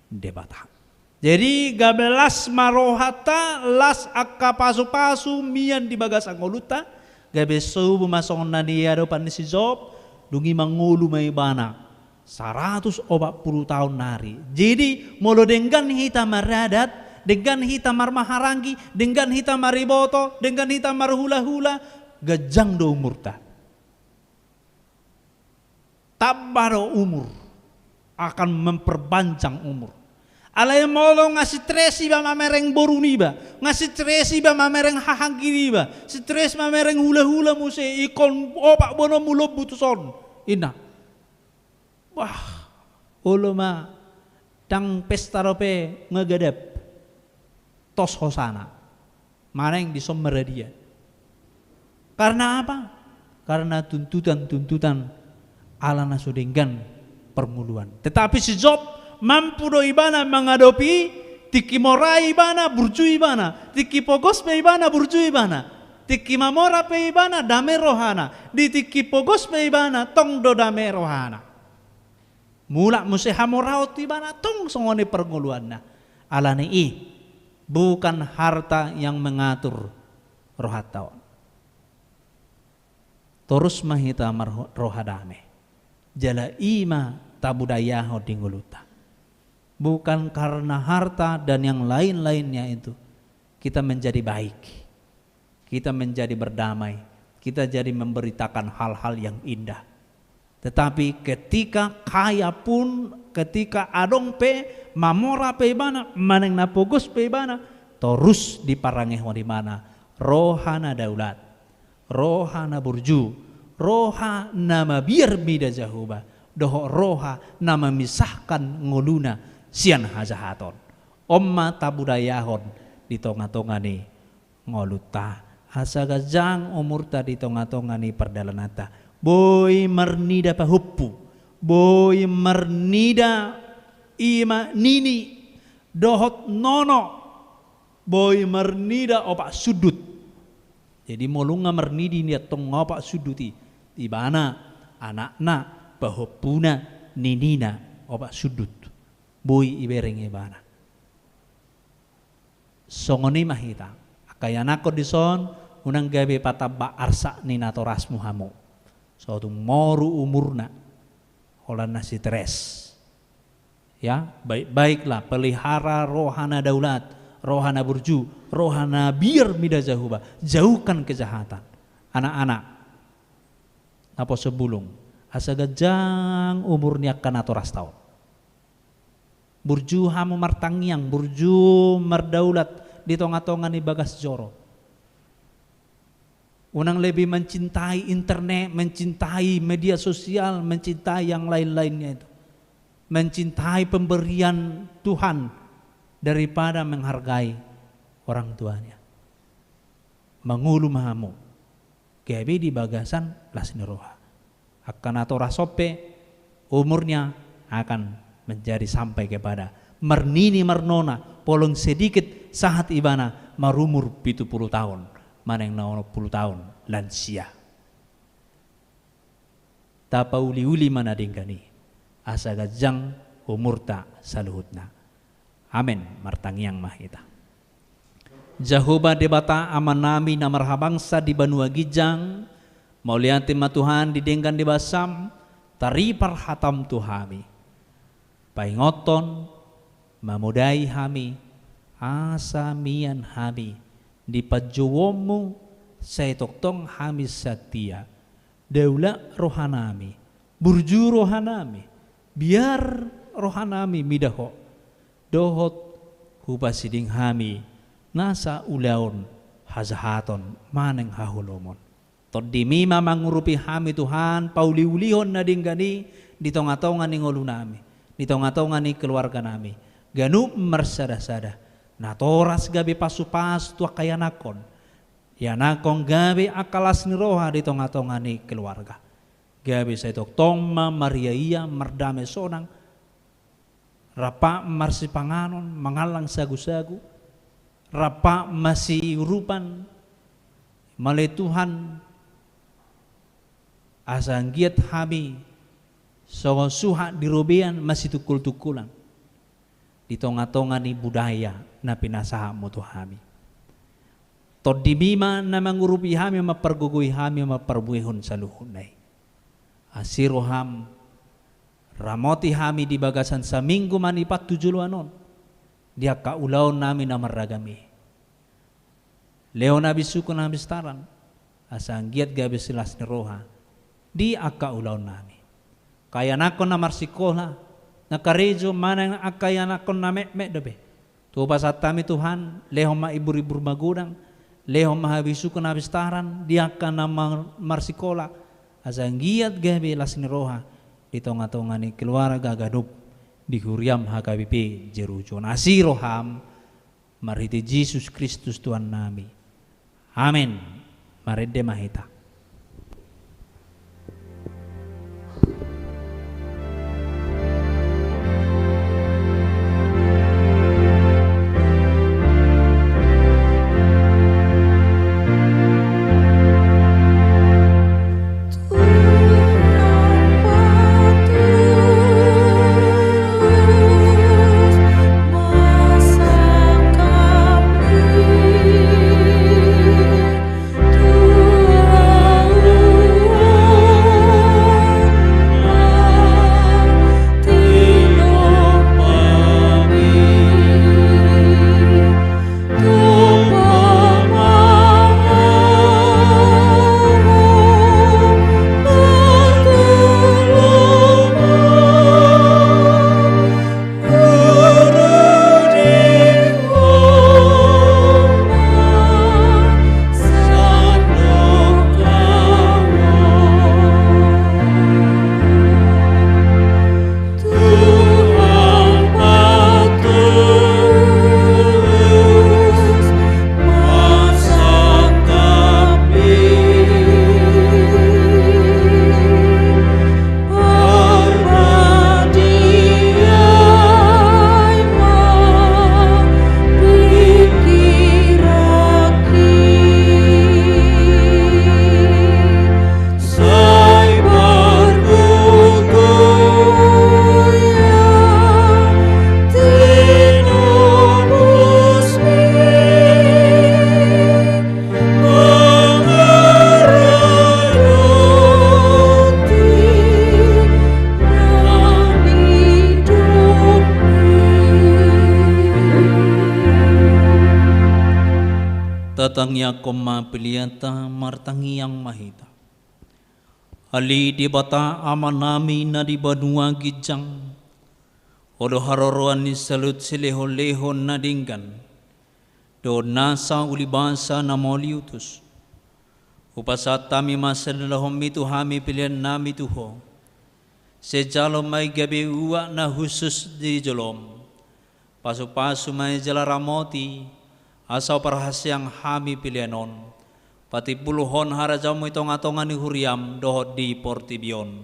Debata. Jadi gabe las ma rohanta, las angka pasupasu mian di bagasan ngolunta, gabe sobu ma songon na niadopan ni si Job, dung i mangolu ma ibana saratus opat pulu taon nari. Jadi molo denggan hita maradat, denggan hita marmaharanggi, denggan hita mariboto, denggan hita marhulahula, ganjang do umurta. Tambah do umur, akan memperpanjang umur. Alai molo nga stres iba mamereng boru niba, nga stres iba mamereng hahaanggi niba, stres mamereng hulahula muse, ingkon opat boanonmu lombu tuson, inna. Wah, olo ma, ndang pesta dope nga gadap. Tos hosana. Manang dison maradia. Karena apa? Karena tuntutan-tuntutan ala na so denggan parngoluan. Tetapi si Job mampu do ibana mangadopi, tingki mora ibana, burju ibana, tingki pogos pe ibana, burju ibana, tingki mamora pe ibana, dame rohana, di tingki pogos pe ibana, tong do dame rohana. Mulak muse hamoraon tu ibana, tong songon i parngoluanna. Alani i, bukan harta yang mengatur rohanta on. Torus ma hita marroha dame. Jala i ma tabudayahon di ngolunta. Bukan karena harta dan yang lain-lainnya itu kita menjadi baik. Kita menjadi berdamai, kita jadi memberitakan hal-hal yang indah. Tetapi ketika kaya pun, ketika adong pe, mamora pe ibana, manang na pogos pe ibana, torus diparangehon ibana roha na daulat, roha na burju, roha na mabiar mida Jahowa, dohot roha na memisahkan ngoluna sian hajahaton. On ma tabudayahon di tonga-tonga ni ngolunta, asa ganjang umurta di tonga-tonga ni pardalananta. Boi marnida pahompu, boi marnida i ma nini dohot nono, boi marnida opat sundut. Jadi molo nga marnida i antong opat sundut i, ibana, anakna, pahompuna, ninina, opat sundut. Boi ibereng ibana. Songon i ma hita, Angka ianakhon dison, unang gabe patamba arsak ni natorasmu hamu. So tung moru umurna, holan na stres. Ya, baik-baiklah, pelihara roha na daulat, roha na burju, roha na biar mida Jahowa, jauhkan kejahatan. Anak-anak, naposo bulung, asa ganjang umur ni angka natorasta on. Burju hamu martangiang, burju mardaulat di tonga-tonga ni bagas joro. Unang lebih mencintai internet, mencintai media sosial, mencintai yang lain-lainnya itu. Mencintai pemberian Tuhan daripada menghargai orang tuanya. Mangolu ma hamu gabe di bagasan las ni roha. Angka natorasta on pe umurnya akan menjadi sampai kepada marnini marnona, polong sedikit sahat ibana marumur pitu pulu taon, manang na onom pulu taon, lansia. Tapauli-uli ma na denggan i, asa ganjang umurta saluhutna. Amen. Martangiang ma hita. Jahowa Debata Amanami na marhabangsa di banua ginjang, mauliate ma Tuhan di denggan ni basam, taripar hatam tu hami. Paingothon, mamodai hami, asa mian hami di panjouonmu, sai tongtong hami satia. Daulat rohanami, burju rohanami, biar rohanami mida Ho, dohot hupasiding hami nasa ulaon hajahaton manang haholomon. Tondimi ma mangurupi hami Tuhan, pauli-ulihon na denggan i di tonga-tonga ni ngolunami, di tonga-tonga ni keluarganami, ganup marsada-sada, natoras gabe pasu-pasu tu angka ianakhon, ianakhon gabe angka las ni roha di tonga-tonga ni keluarga. Gabe sai tongtong ma maria-ia, mardame sonang, rap marsipanganon, mangallang sagu-sagu, rap masiurupan, male Tuhan, asa anggiat hami songon suhat di robean masitungkol-tungkolan di tonga-tonga ni budaya na pinasahatmu tu hami. Tondimi ma na mangurupi hami, mampargogoi hami, mamparbuehon saluhutna i. Asi roham, ramoti hami di bagasan saminggu manipat tu joloan on, di angka ulaonnami na marragam i. Lehon habisuhon habistaran, asa anggiat gabe silas ni roha di angka ulaonnami. Angka ianakhon na marsikola, na karejo manang angka ianakhon na metmet dope. Tupa sahat hami Tuhan, lehon ma ibur-ibur magodang, lehon ma habisuhon habistaran di angka na mar-, marsikola, asa anggiat gabe las ni roha di tonga-tonga ni keluarga ganup di huriam H K B P Jerujo. Asi roham, marhite Jesus Kristus Tuhannami. Amen. Marende ma hita. Tangiangkon ma peleanta, martangiang ma hita. Ale Debata Amanami na di banua ginjang, Ho do haroroan ni saluhut silehonlehon na denggan dohot nasa ulibasa na mauliutus. Hupasahat hami ma sian na nilehonMi tu hami peleannami tu Ho. Sai jalo ma i gabe uap na hushus di joloM. Pasupasu ma i jala ramoti, asa huparhaseang hami pelean on patimbulhon harajaonMu i tongatonga ni huriaM dohot di portibi on.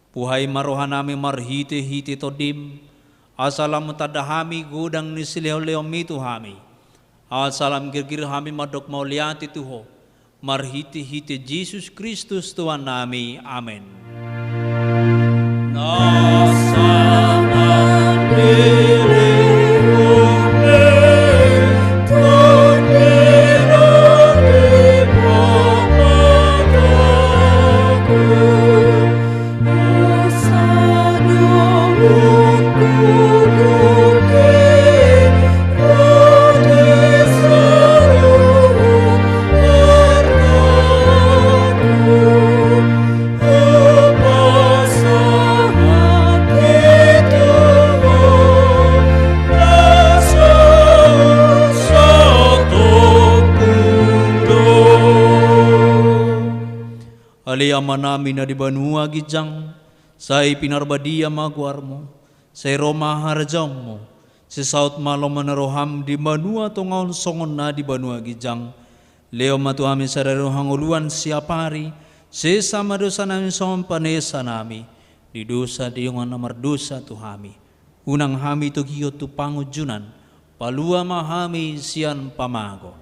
Buhai ma rohanami marhitehite TondiM, asa lam tanda hami godang ni silehonlehonMi tu hami, asa lam girgir hami mandok mauliate tu Ho, marhitehite Jesus Kristus Tuhannami. Amen. Ale Amanami na di banua ginjang, sai pinarbadia ma goarMu, sai ro ma harajaonMu, sai saut ma lomo ni rohaM di banua tonga on songon na di banua ginjang. Lehon ma tu hami sadari on hangoluan siapari, sesa ma dosanami songon panesanami di dosa ni dongan na mardosa tu hami. Unang hami togihon tu pangunjunan, palua ma hami sian pamago.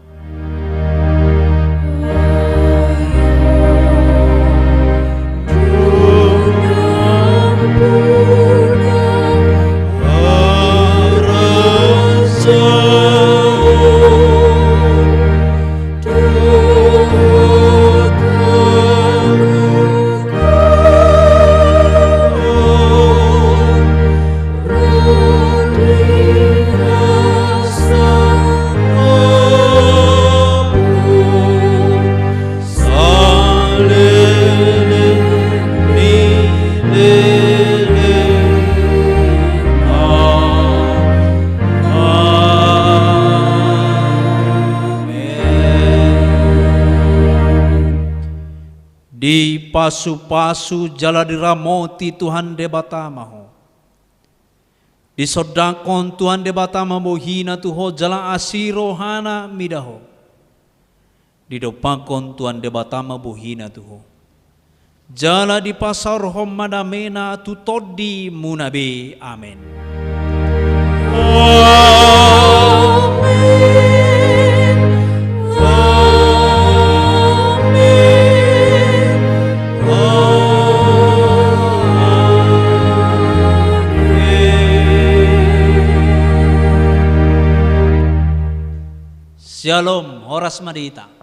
Dipasupasu jala diramoti Tuhan Debata ma ho. Disondangkon Tuhan Debata ma bohiNa tu ho jala asi rohaNa mida ho. Didompakkon Tuhan Debata ma bohiNa tu ho. Jala dipasaorhon ma dameNa tu tondimuna be. Amen. Amen. Amen. Amen. Syalom, horas ma di hita.